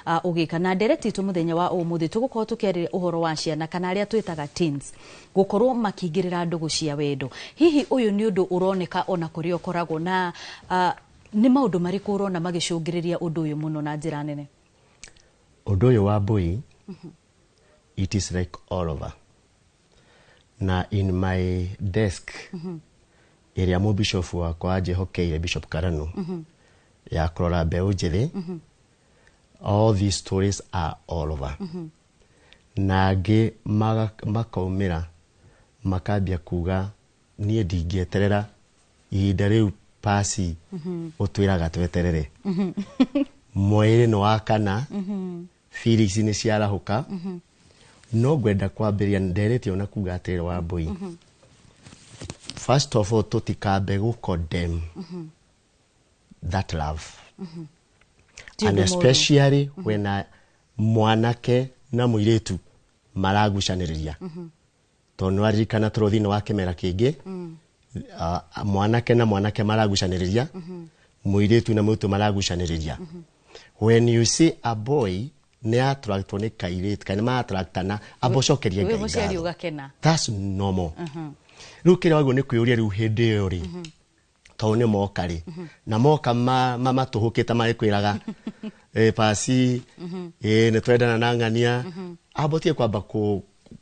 Ũgĩka na ndereti itũ mũthenya wa ũmũthĩ, tũgũkorwo tũkĩarĩria ũhoro wa ciana kana arĩa twĩtaga teens gũkorwo makĩingĩrĩra ndũgũ cia wendo. Hihi ũyũ nĩ ũndũ ũroneka ona kũrĩa ũkoragwo na nĩ maũndũ marĩkũ ũrona magĩcũngĩrĩria ũndũ ũyũ mũno na njĩra nene? Ũndũ ũyũ wa mbũi, it is like all over, na in my desk ĩrĩa mũbishofu wakwa anjĩhokeire, Bishop Karanu, ya kũrora mbeũ njĩthĩ, all these stories are all over. Na angĩ makaumĩra makambia kuga, "Niĩ ndingĩeterera ihinda rĩu pasi ũtwĩraga tweterere. Mwĩrĩ nĩ wa kana, feelings nĩ ciarahũka." No ngwenda kwambĩrĩria nderete ona kuga atĩrĩrĩ, wa mbũi, first of all, tũtikambe gũ condemn that love. Ti And ũndũ mũũru. Especially when mwanake na mũirĩtu maragucanĩrĩria, tondũ nĩwaririkana tũrĩ thĩinĩ wa kĩmera kĩngĩ, mwanake na mwanake maragucanĩrĩria, mũirĩtu na mũirĩtu maragucanĩrĩria. When you see a boy nĩ attractwo nĩ kairĩtu kana nĩ maattractana, amba ũcokerie Wĩ Ngai mũciari ngatho. ũgakena. That's normal. Rĩu kĩrĩa wagĩrĩirwo nĩ kwĩyũria rĩu hĩndĩ ĩyo rĩ, tondũ nĩ moka rĩ, na moka matũhũkĩte magĩkwĩraga, "Pasi, nĩ twendana na ng'ania," amba ũtige kwamba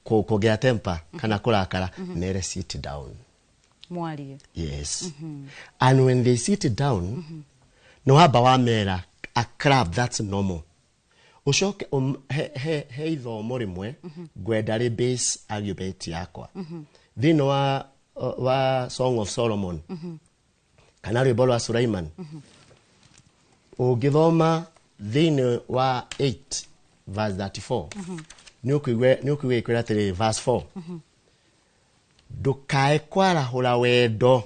kũgĩa temper kana kũrakara. Mere sit down. Mwarie. Yes, and when they sit down, nĩ wamba wamera a club, that's normal. Ũcoke he ithomo rĩmwe ngwenda rĩ base argument yakwa thĩinĩ wa Song of Solomon kana rwĩmbo rwa Sulaiman. Ũngĩthoma thĩinĩ wa 8 verse 34, nĩ ũkũigua ĩkwĩra atĩrĩrĩ, verse 4, "Ndũkae kwarahũra wendo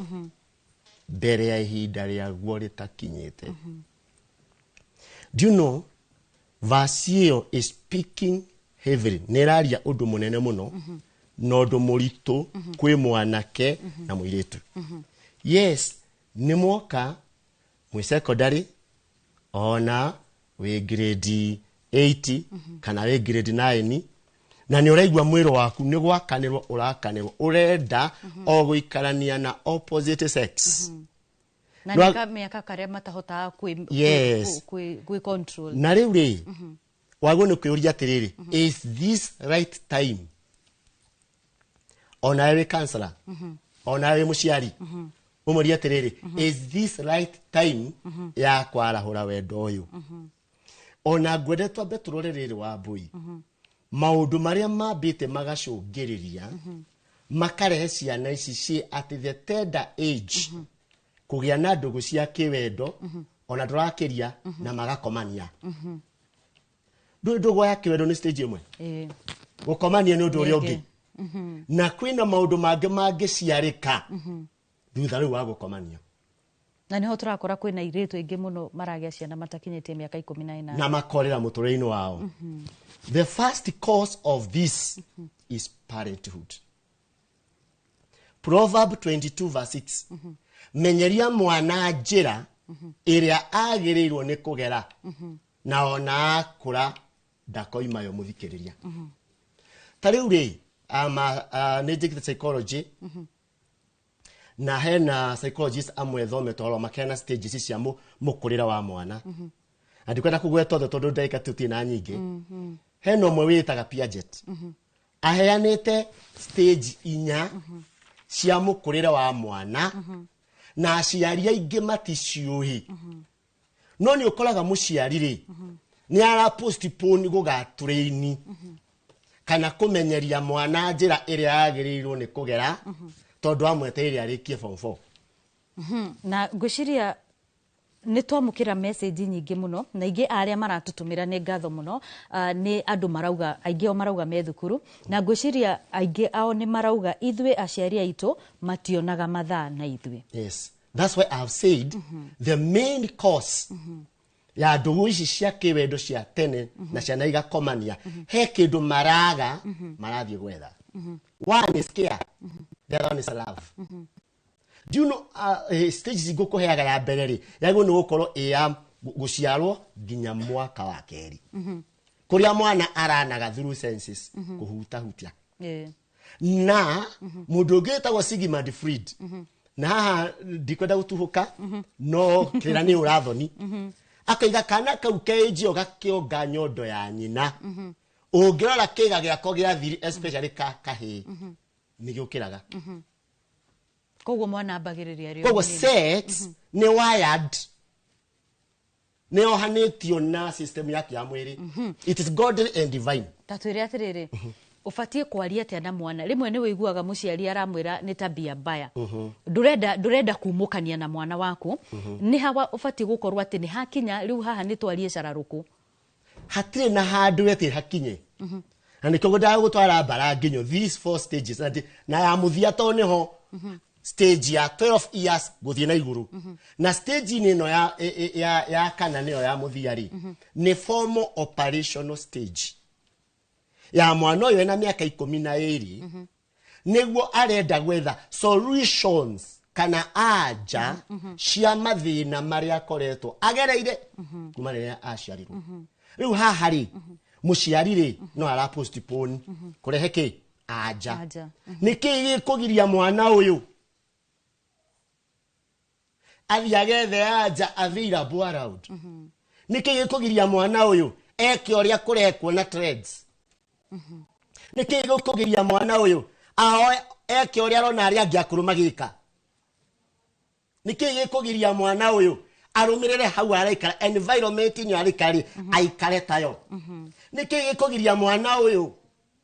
mbere ya ihinda rĩaguo rĩtakinyĩte." Do you know verse ĩyo is speaking heavily? Nĩ ĩraria ũndũ mũnene mũno na ũndũ mũritũ kwĩ mwanake na mũirĩtu. Yes, nĩ mwoka mwĩ secondary, ona wĩ grade 8 kana wĩ grade 9, na nĩ ũraigua mwĩrĩ waku nĩ gwakanĩrwo ũrakanĩrwo, ũrenda o gũikarania na opposite sex. Na nĩ kamĩaka karĩa matahotaga kwĩ control. Na rĩu rĩ, wagwo nĩ kwĩyũria atĩrĩrĩ, is this right time? Onawe wĩ counselor, onawe wĩ mũciari, ũmũrie atĩrĩrĩ, is this right time ya kwarahũra wendo ũyũ? Ona ngwende twambe tũrore rĩrĩ, wa mbũi, maũndũ marĩa mambĩte magacũngĩrĩria makarehe ciana ici ciĩ at the tender age kũgĩa na ndũgũ cia kĩwendo, ona ndũrakĩria na magakomania. Ndũĩ ndũgũ ya kĩwendo nĩ stage ĩmwe, gũkomania nĩ ũndũ ũrĩa ũngĩ, na kwĩna maũndũ mangĩ mangĩciarĩka thutha rĩu wa gũkomania. Na nĩho tũrakora kwĩna airĩtu aingĩ mũno maragĩa ciana matakinyĩtie mĩaka 18. Na makorera mũtũrĩre-inĩ wao. The first cause of this is parenthood. Proverb 22 verse 6, "Menyeria mwana njĩra ĩrĩa agĩrĩirwo nĩ kũgera, na ona akũra ndakoimayo." Mũthikĩrĩria, ta rĩu rĩ, nĩ njĩkĩte psychology, na hena psychologist amwe thomete ũhoro makena stages cia mũkũrĩre wa mwana, na ndikwenda kũgweta othe tondũ ndagĩka tũtirĩ na nyingĩ. Hena ũmwe wĩtaga Piaget, aheanĩte stage inya cia mũkũrĩre wa mwana, na aciari aingĩ maticiũĩ. No nĩ ũkoraga mũciari rĩ, nĩ ara postpone gũgatũrĩini kana kũmenyeria mwana njĩra ĩrĩa yagĩrĩirwo nĩ kũgera, tondũ amwetereire arĩkie form 4. Na ngwĩciria nĩ twamũkĩra message nyingĩ mũno, na ingĩ arĩa maratũtũmĩra nĩ ngatho mũno. Nĩ andũ marauga, aingĩ ao marauga me thukuru, na ngwĩciria aingĩ ao nĩ marauga ithuĩ aciari aitũ mationaga mathaa na ithuĩ. Yes, that's why I've said the main cause ya ndũgũ ici cia kĩwendo cia tene na ciana igakomania, he kĩndũ maraga marathiĩ gwetha. One is care, the other one is love. Do you know stages ngũkũheaga ya mbere rĩ, yagĩrĩirwo nĩ gũkorwo ĩ ya Gũciarwo nginya mwaka wa kerĩ, kũrĩa mwana aranaga through senses, kũhutahutia. Na mũndũ ũngĩ wĩtagwo Sigmund Freud, na haha ndikwenda gũtuhũka, no kĩrĩra nĩ ũrathoni, akaiga kana kau kenjio gakĩonga nyondo ya nyina, ũngĩrora kĩga gĩako gĩa thiri, especially ka kahĩĩ, nĩ gĩũkĩraga. Koguo mwana ambagĩrĩria arĩ o Koguo mũnini. Sex nĩ wired, nĩ yohanĩtio na system yaku ya mwĩrĩ. It is godly and divine. Ta twĩre atĩrĩrĩ, ũbatiĩ kwaria atĩa na mwana? Rĩmwe nĩ wĩiguaga mũciari aramwĩra nĩ tabia mbaya, ndũrenda kumũkania na mwana waku. Nĩ hawa ũbatiĩ gũkorwo atĩ nĩ hakinya rĩu haha nĩ twarie cararũkũ? Hatirĩ na handũ ĩtĩ hakinye, na nĩkĩo ngwendaga gũtwara mbara nginyo these four stages, na ya mũthia to nĩho stage ya 12 years gũthiĩ na igũrũ. Na stage-inĩ ĩno ya kana, nĩyo ya mũthia rĩ, nĩ formal operational stage ya mwana ũyũ ena mĩaka 12, nĩguo arenda gwetha solutions kana anja cia mathĩna marĩa akoretwo agereire kuma rĩrĩa aciarirwo. Rĩu haha rĩ, mũciari rĩ no ara postpone kũrehe kĩ anja. Anja. Nĩ kĩĩ gĩkũgiria mwana ũyũ athiĩ agethe anja available around? Nĩ kĩĩ gĩkũgiria mwana ũyũ eke ũrĩa kũrekwo na trends? Nĩ kĩĩ gĩkũgiria mwana ũyũ ahoe eke ũrĩa arona arĩa angĩ akũrũ magĩka? Nĩ kĩĩ gĩkũgiria mwana ũyũ arũmĩrĩre hau araikara, environment ĩno araikara rĩ, aikare tayo? Nĩ kĩĩ gĩkũgiria mwana ũyũ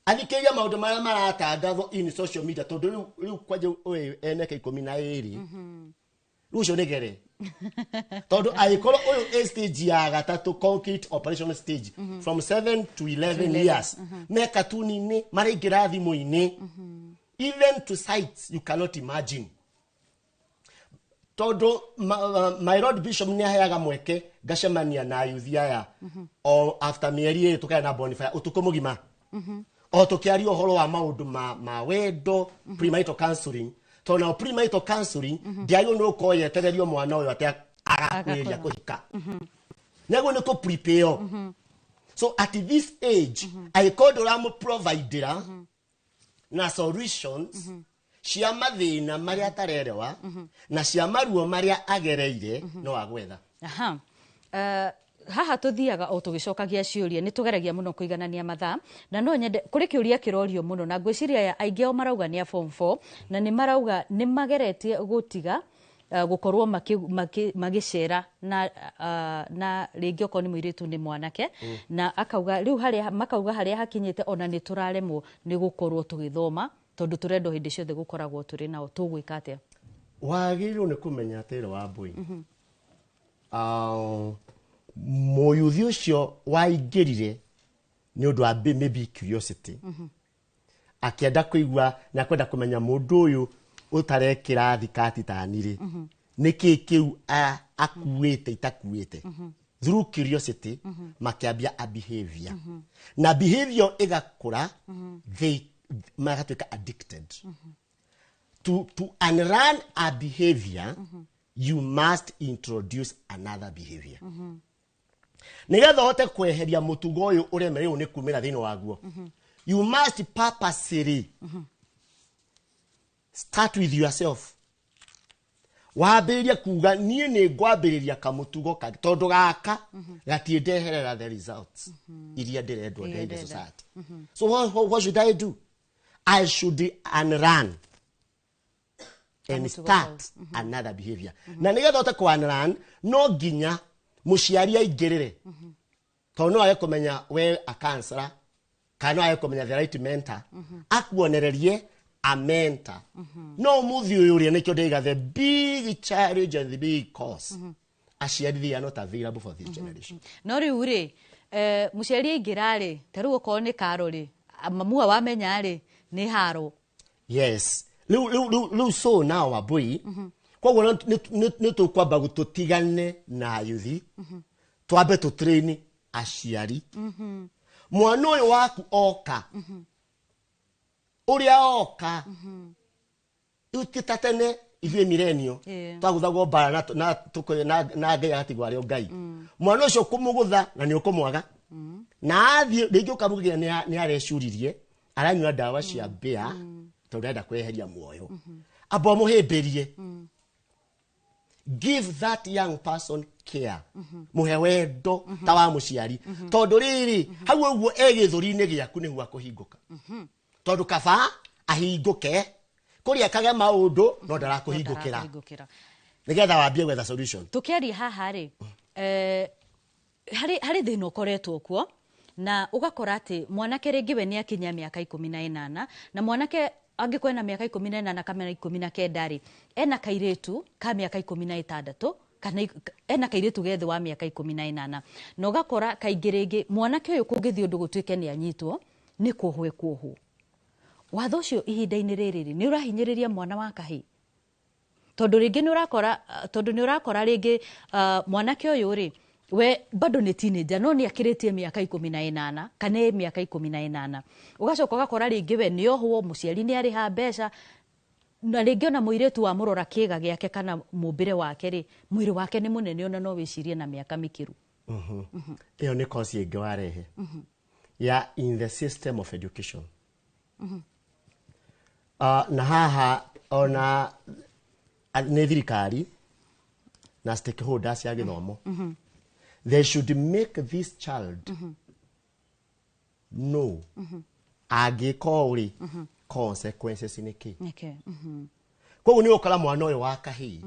athikĩrĩrie maũndũ marĩa maratangathwo in social media? Tondũ rĩu kwanja ũyũ e mĩaka 12 rĩu, ũcio nĩ gere, tondũ angĩkorwo ũyũ ĩ stage ya gatatũ, concrete operational stage, from 7 to 11 years, me katuni-inĩ, maraingĩra thimũ-inĩ, even to sites you cannot imagine. Tondũ my lord bishop nĩ aheaga mweke ngacemania na yuthi aya o after mĩeri 2, tũkaya na bonfire ũtukũ mũgima, o tũkĩaria ũhoro wa maũndũ ma wendo, premarital counseling. Tondũ nao premarital counseling ndĩagĩrĩirwo nĩ gũkorwo yetererio mwana ũyũ atĩ agakuhĩrĩria kũhika, nĩguo nĩ kũ prepare. So at this age, angĩkorwo ndũramũprovidera na solutions cia mathĩna marĩa atarerewa na cia maruo marĩa agereire, no agwetha. Aha. Haha tũthiaga o tũgĩcokagia ciũria, nĩ tũgeragia mũno kũiganania mathaa, na no nyende kũrĩ kĩũria kĩrorio mũno, na ngwĩciria aya aingĩ ao marauga nĩ a form 4, na nĩ marauga nĩ mageretie gũtiga gũkorwo magĩcera na rĩngĩ okorwo nĩ mũirĩtu nĩ mwanake, na akauga rĩu harĩa makauga harĩa hakinyĩte, ona nĩ tũraremwo nĩ gũkorwo tũgĩthoma tondũ tũrenda o hĩndĩ ciothe gũkoragwo tũrĩ nao. Tũgwĩka atĩa? Wagĩrĩirwo nĩ kũmenya atĩrĩ, Wambũi, mũyuthi ũcio waingĩrire nĩ ũndũ wa maybe curiosity, akĩenda kũigua na kwenda kũmenya mũndũ ũyũ ũtarekĩra thikati tani rĩ, nĩ kĩĩ kĩu akuĩte itakuĩte. Through curiosity makĩambia a behavior, na behavior ĩgakũra, they magatuĩka addicted. To unlearn a behavior, you must introduce another behavior. Nĩgetha ũhote kweheria mũtugo ũyũ ũremereirwo nĩ kumĩra thĩinĩ waguo, you must purposely start with yourself. Wambĩrĩrie kuga, niĩ nĩ ngwambĩrĩria kamũtugo kangĩ, tondũ gaka gatiĩndeherera the results iria ndĩrendwo Iria in the ndĩrenda. society. So what should I do? I should unlearn and Kamũtugo. start another behavior. Na nĩgetha ũhote kũ unlearn, no nginya mũciari aingĩrĩre, tondũ no age kũmenya we a counselor, kana no age kũmenya the right mentor akuonererie a mentor. No mũthĩ ũyũ ũrĩa nĩkĩo ndĩiga the big challenge and the big cause, aciari, they are not available for this generation. No rĩu rĩ, mũciari aingĩra rĩ, ta rĩu okorwo nĩ karo rĩ, mamua wamenya rĩ, nĩ haro. Yes, rĩu so now, Wambui, koguo nĩ tũkwamba tũtigane na yuthi, twambe tũtrain aciari. Mwana ũyũ waku oka ũrĩa oka, rĩu ti ta tene. Ithuĩ mirenio twaguthagwo mbara na na Ngai agatigwo arĩ o Ngai. Mwana ũcio kũmũgũtha na nĩ ũkũmwaga na athiĩ rĩngĩ ũkamũgĩra nĩ arecuririe aranyua ndawa cia mbĩa tondũ arenda kweheria muoyo. Amba ũmũhĩmbĩrie. Give that young person care. Muhe wendo ta wa muciari. Tondu riri hau uguo e githuri-inĩ gĩaku nĩguo akũhingũka. Tondu kaba ahingũke kũrĩa kage maũndũ no ndarakũhingũkĩra. Nĩgetha wambie gwetha solution. Tukiaria haha rĩ, harĩ thĩna ũkoretwo kuo na ũgakora atĩ mwanake rĩngĩ we nĩ akinyia mĩaka 18 na mwanake angĩkorwo ena mĩaka 18 kana 19 rĩ, ena kairĩtu ka mĩaka 16 kana ena kairĩtu gethĩ wa mĩaka 18 na ũgakora kaingĩ rĩngĩ mwanake ũyũ kũngĩthiĩ ũndũ gũtuĩke nĩ anyitwo nĩ kuohwo ekuohwo. Watho ũcio ihinda-inĩ rĩrĩ rĩ, nĩ ũrahinyĩrĩria mwana wa kahĩĩ tondu rĩngĩ nĩ ũrakora tondu nĩ ũrakora rĩngĩ mwanake ũyũ rĩ we bado nĩ teenager no nĩ akĩrĩtie mĩaka 18 kana mĩaka 18 ũgacoka ũgakora rĩngĩ we nĩ ohwo mũciari nĩ arĩha mbeca na rĩngĩ ona mũirĩtu wa mũrora kĩga gĩake kana mũmbĩre wake rĩ mwĩrĩ wake nĩ mũnene ona no wĩcirie na mĩaka mĩkĩru. Ĩyo nĩ kosi ĩngĩ warehe ya in the system of education. Na haha ona nĩ thirikari na stakeholders ya gĩthomo. They should make this child know angĩka ũũ rĩ consequences nĩ kĩ. Koguo nĩ ũkora mwana ũyũ wa kahĩĩ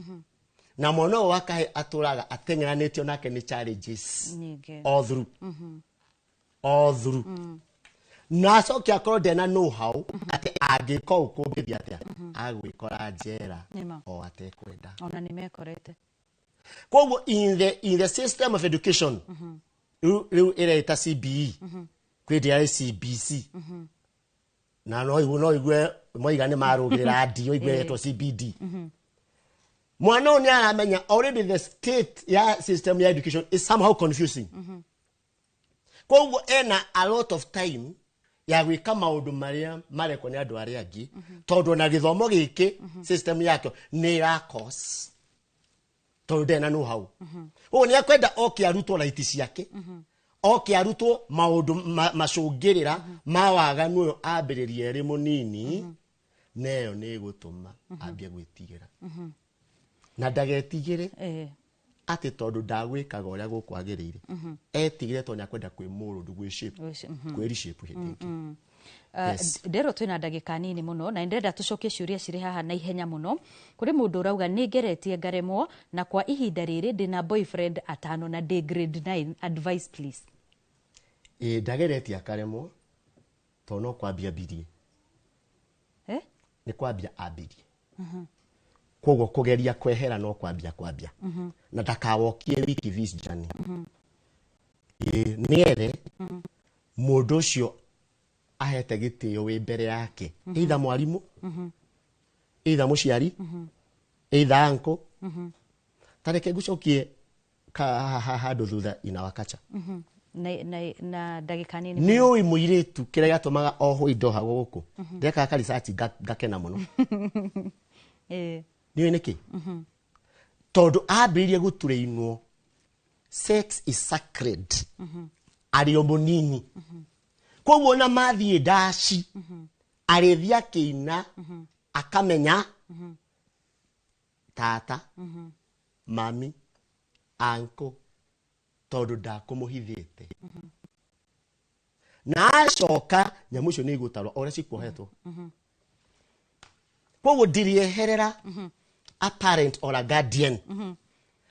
na mwana ũyũ wa kahĩĩ atũraga ateng'eranĩtio nake nĩ challenges all through. All through. Na acoke akorwo ndena know how atĩ angĩka ũũ kũngĩthiĩ atĩa agwĩkora njera o atekwenda. Ona nĩ mekorete. Koguo in the system of education rĩu ĩreita CBE kwĩ ndĩa CBC na no igue moiga nĩ marũgĩrĩra D ũigue ĩtwo CBD. Mwana ũyũ nĩ aramenya already the state ya system ya education is somehow confusing. Koguo ena a lot of time ya gwĩka maũndũ marĩa marekwo nĩ andũ arĩa angĩ tondũ ona gĩthomo gĩkĩ system yakĩo nĩ ĩra cause tondũ ndena know how. Ũguo nĩ akwenda oke arutwo right ciake oke arutwo maũndũ macũngĩrĩra ma waganu ũyũ ambĩrĩrie arĩ mũnini na ĩyo nĩ ĩgũtũma ambie gwĩtigĩra na ndagetigĩre atĩ tondũ ndagwĩkaga ũrĩa gũkwagĩrĩire etigĩre tondũ nĩakwenda kwĩmũrũndũ kwĩ reshape hĩndĩ ĩngĩ. Ndero twĩna ndagĩka nini mũno na ndĩrenda tũcokie ciũria cirĩ haha na ihenya mũno. Kũrĩ mũndũ ũrauga nĩ ngeretie ngaremwo na kwa ihinda rĩrĩ ndĩna boyfriend atano na ndĩ grade 9, advice please. Ĩ ndageretie akaremwo tondũ no kwambia ambirie. Nĩ kwambia ambirie. Koguo kũgeria kwehera no kwambia na ndakawokie wiki this journey. Nĩethe mũndũ ũcio ahete gĩtĩo wĩ mbere yake either mwarimũ either mũciari either uncle. Ta reke ngũcokie handũ thutha inawakacha na ndagĩka nini. Nĩ ũĩ mũirĩtu kĩrĩa gĩatũmaga ohwo indo hagwo gũkũ ndekaga ka research ngakena mũno. Nĩ ũĩ nĩkĩ? Tondũ ambĩrĩirie gũturĩinwo sex is sacred arĩ o mũnini. Koguo na mathiĩ ndaci arĩthiĩ akĩina akamenya tata mami uncle tondũ ndakũmũhithĩte na acoka nyamũ icio nĩ igũtarwo o ũrĩa cikuohetwo. Koguo ndirieherera a parent or a guardian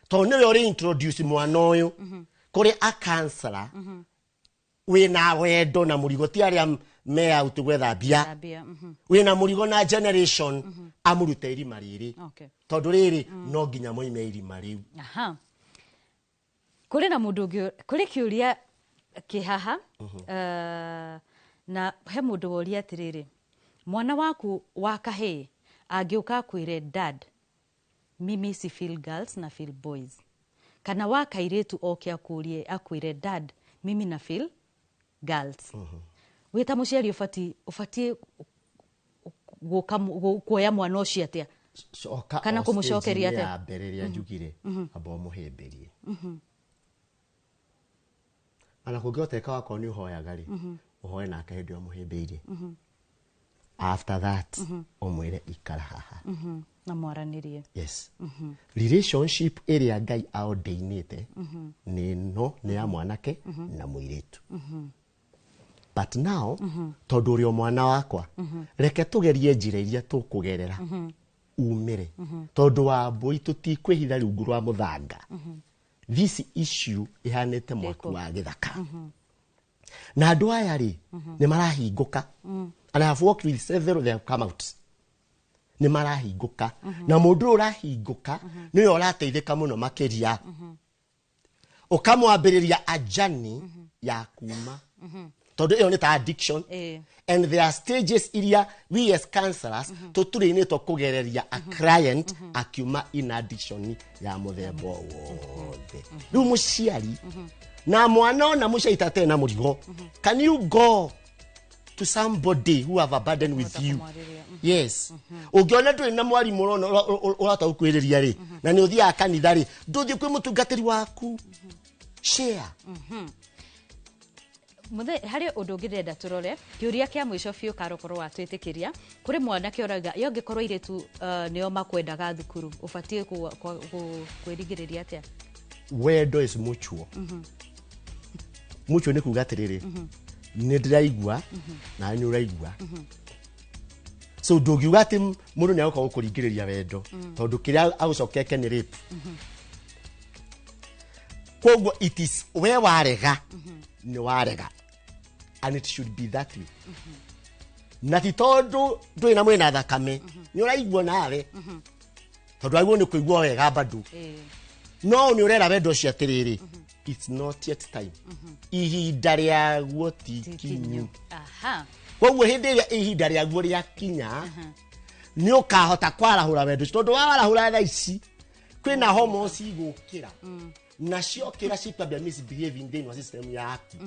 tondũ nĩwe ũrĩ introduce mwana ũyũ kũrĩ a counselor wĩna wendo na mũrigo ti arĩa me out gwetha mbia wĩna mũrigo na generation amũrute irima rĩrĩ tondũ rĩrĩ no nginya moime irima rĩu. Kũrĩ na mũndũ ũngĩ kũrĩ kĩũria kĩ haha na he mũndũ woria atĩrĩrĩ mwana waku wa kahĩĩ angĩũka akwĩre dad mimi si feel girls na feel boys kana wa kairĩtu oke akũrie akwĩre dad mimi na feel girls. Wĩ ta mũciari ũbatiĩ gũka kuoya mwana ũcio atĩa? Coka Kana o kũmũcokeria stage-inĩ atĩa? Ya mbere ĩrĩa njugire, amba ũmũhĩmbĩrie. Ona kũngĩhoteka, wakorwo nĩ ũhoyaga rĩ, ũhoe nake hĩndĩ ĩyo mũhĩmbĩirie. After that, ũmwĩre ikara haha. Na mwaranĩrie. Yes, relationship ĩrĩa Ngai aordainĩte nĩ ĩno, nĩ ya mwanake na mũirĩtu. But now, tondũ ũrĩ o mwana wakwa, reke tũgerie njĩra iria tũkũgerera umĩre, tondũ wa mbũi tũtikwĩhitha rungu rwa mũthanga. This issue ĩhanĩte mwaki wa gĩthaka, na andũ aya rĩ, nĩ marahingũka, and I have worked with several, they have come out, nĩ marahingũka. Na mũndũ ũyũ ũrahingũka nĩwe ũrateithĩka mũno makĩria. Ũkamwambĩrĩria a journey ya kuma, tondũ ĩyo nĩ ta addiction. And there are stages iria we as counselors tũturĩinĩtwo kũgereria a client akiuma in addiction ya mũthemba o wothe. Rĩu mũciari na mwana, ona mũciari tatarĩ na mũrigo, can you go to somebody who have a burden with you? Kũmwarĩria. Yes, ũngĩona ndũrĩ na mwarimũ ũrona ũrahota gũkuhĩrĩria rĩ, na nĩ ũthiaga kanitha rĩ, ndũthiĩ kwĩ mũtungatĩri waku, share. Muthe, harĩ ũndũ ũngĩ ndĩrenda tũrore, kĩũria kĩa mũico biũ, karokorwo watwĩtĩkĩria. Kũrĩ mwanake ũrauga yo angĩkorwo airĩtu nĩo makwendaga thukuru, ũbatiĩ kwĩrigĩrĩria atĩa? Wendo is mutual. Mutual nĩ kuga atĩrĩrĩ, nĩ ndĩraigua nawe nĩ ũraigua. So ndũngiuga atĩ mũndũ nĩ agũka gũkũringĩrĩria wendo, tondũ kĩrĩa agũcokeke nĩ rape. Koguo it is we warega nĩ warega, and it should be that way. Na ti tondũ ndũrĩ na mwĩna thakame nĩ ũraigua nawe, tondũ agĩrĩirwo nĩ kũigua wega bado. No nĩ ũrera wendo ũcio atĩrĩrĩ, it's not yet time, ihinda rĩaguo ti kinyu. Koguo hĩndĩ ĩrĩa ihinda rĩaguo rĩakinya, nĩ ũkahota kwarahũra wendo ũcio, tondũ wawarahũra thaa ici, kwĩna hormones igũkĩra, na ciokĩra cikwambia misbehaving thĩinĩ wa system yaku,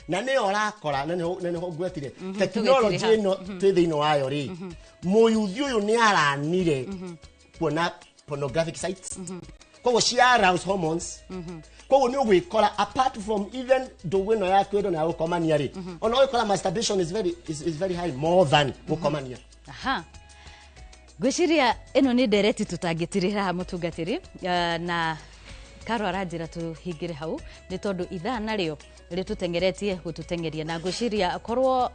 na nĩyo ũrakora, na nĩho ngwetire technology Tũgĩtiriha. ĩno twĩ thĩinĩ wayo rĩ. Mũyuthi ũyũ nĩ aranire kuona pornographic sites, koguo cia arouse hormones. Koguo nĩ ũgwĩkora, apart from even ndũgũ ĩno ya kwĩrwo na ya gũkomania rĩ, ona ũgĩkora masturbation is very high, more than gũkomania. Aha, ngwĩciria ĩno nĩ ndereti tũtangĩtirĩra haha, mũtungatĩri. Na karo aranjĩra tũhingĩre hau, nĩ tondũ ithaa narĩo rĩtũtengeretie gũtũtengeria. Na ngwĩciria korwo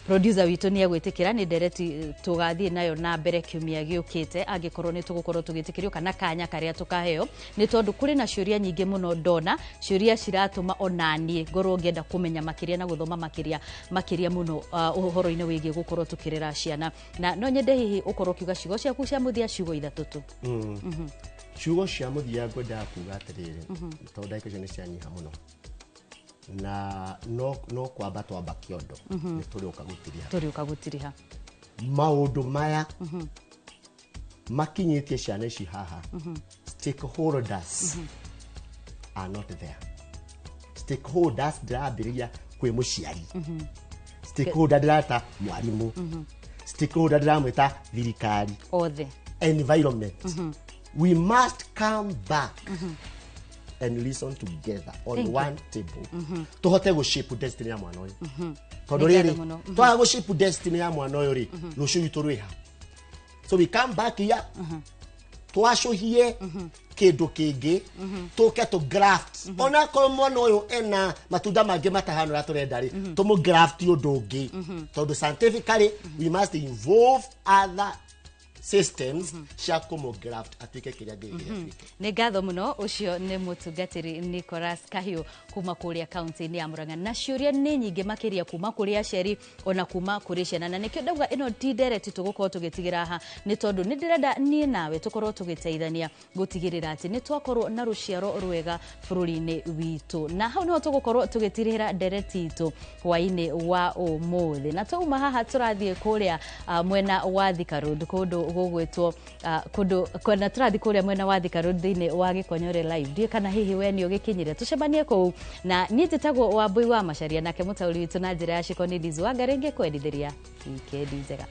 producer witũ nĩ egwĩtĩkĩra, nĩ ndereti tũgathiĩ nayo na mbere kiumia gĩũkĩte, angĩkorwo nĩ tũgũkorwo tũgĩtĩkĩrio kana kanya karĩa tũkaheo, nĩ tondũ kũrĩ na ciũria nyingĩ mũno. Ndona ciũria ciratũma ona niĩ ngorwo ngĩenda kũmenya makĩria na gũthoma makĩria makĩria mũno ũhoro-inĩ wĩgiĩ gũkorwo tũkĩrera ciana. Na no nyende hihi ũkorwo ũkiuga ciugo ciaku cia mũthia, ciugo ithatũ tu. Ciugo cia mũthia ngwendaga kuga atĩrĩrĩ, tondũ ndagĩka icio nĩ cianyiha mũno, na no kwamba twamba kĩondo, nĩ tũrĩũka gũtiriha. Tũrĩũka gũtiriha. Maũndũ maya makinyĩtie ciana ici haha, stakeholders are not there. Stakeholders ndĩrambĩrĩria kwĩ mũciari, stakeholder ndĩrata mwarimũ, stakeholder ndĩramwĩta thirikari, othe, environment. We must come back and listen together on Thank you. one table, tuhote gũ shape destiny ya mwana ũyũ, tondũ Nĩ ngatho rĩrĩ, mũno. twaga gũ shape destiny ya mwana ũyũ rĩ, rũciũ witũ rwĩha. So we come back here, twacũhie kĩndũ kĩngĩ, tũke tũ graft. Onakorwo mwana ũyũ ena matunda mangĩ matahana ũrĩa tũrenda rĩ, tũmũ graft ũndũ ũngĩ, tondũ scientifically we must involve other systems cia kũmũ graft atuĩke kĩrĩa Ngai atuĩke. Nĩ ngatho mũno. Ũcio nĩ mũtungatĩri Nicholas Kahiũ kuma kũrĩa kaunti-inĩ ya Murang'a. Na ciũria nĩ nyingĩ makĩria kuma kũrĩ aciari ona kuma kũrĩ ciana, na nĩkĩo ndauga ĩno ti ndereti tũgũkorwo tũgĩtigĩra haha, nĩ tondũ nĩ ndĩrenda niĩ nawe tũkorwo tũgĩteithania gũtigĩrĩra atĩ nĩ twakorwo na rũciaro rwega bũrũri-inĩ witũ. Na hau nĩho tũgũkorwo tũgĩtirĩra ndereti itũ hwaĩ-inĩ wa ũmũthĩ. Na twauma haha, tũrathiĩ kũrĩa mwena wa Thika Road, kũndũ gũgwĩtwo kũndũ na tũrathiĩ kũrĩa mwena wa Thika Road thĩinĩ wa Gĩkonyore Live. Ndiũĩ kana hihi we nĩ ũgĩkinyire, tũcemanie kũu. Na niĩ njĩtagwo Wambui wa Macaria, nake mũtaũri witũ na njĩra ya ciko nĩ Liz Wangari, ngĩkwendithĩria wikendi njega.